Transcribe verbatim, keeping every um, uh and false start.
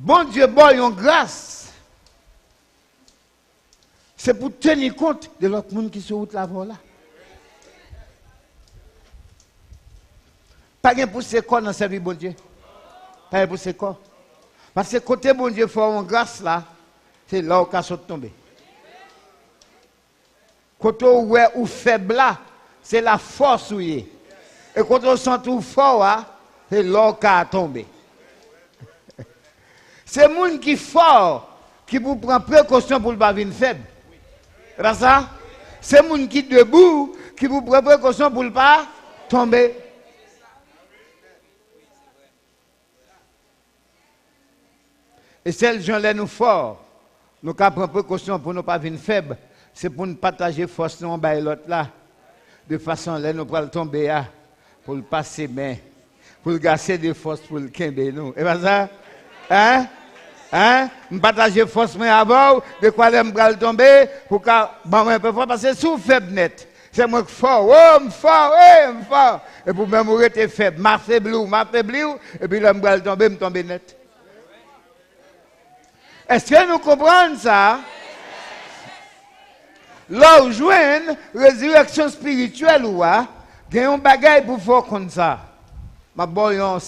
Bondye ba w yon gras, se pou teni kont de lòt moun ki sou wout lavi w la. Pa gen pouse kò nan sèvi Bondye. Pa gen pouse kò. Paske kote Bondye fè w yon gras la, se la w ka sot tonbe. Kote w wè ou fèb la, se la fòs ou ye. E kote w santi w fò a, se la w ka tonbe. Se moun ki fò ki pou pran prekosyon pou l pa vin fèb. Se pa sa? Se moun ki debou ki pou pran prekosyon pou l pa tonbe. E sèl jan lè nou fò, nou ka pran prekosyon pou nou pa vin fèb, se pou n pataje fòs nou yon bay lòt la, de fason lè nou pral tonbe a, pou l pase men, pou l gen ase de fòs pou l kenbe nou. E pa sa? Hein? Hein? M pataje fòs mwen avè w, dekwa lè m pral tonbe, pou ka ban mwen enpe fòs, paske si w fèb nèt, se mwen k fò, o, m fò, e, m fò. Epi w menm ou rete fèb, m afebli w, m afebli w, epi lè m pral tonbe, m tonbe nèt. Èske nou konprann sa? Lè w jwenn rezirèksyon espirityèl ou a, gen yon bagay pou fè w konn sa. M ap ba w yon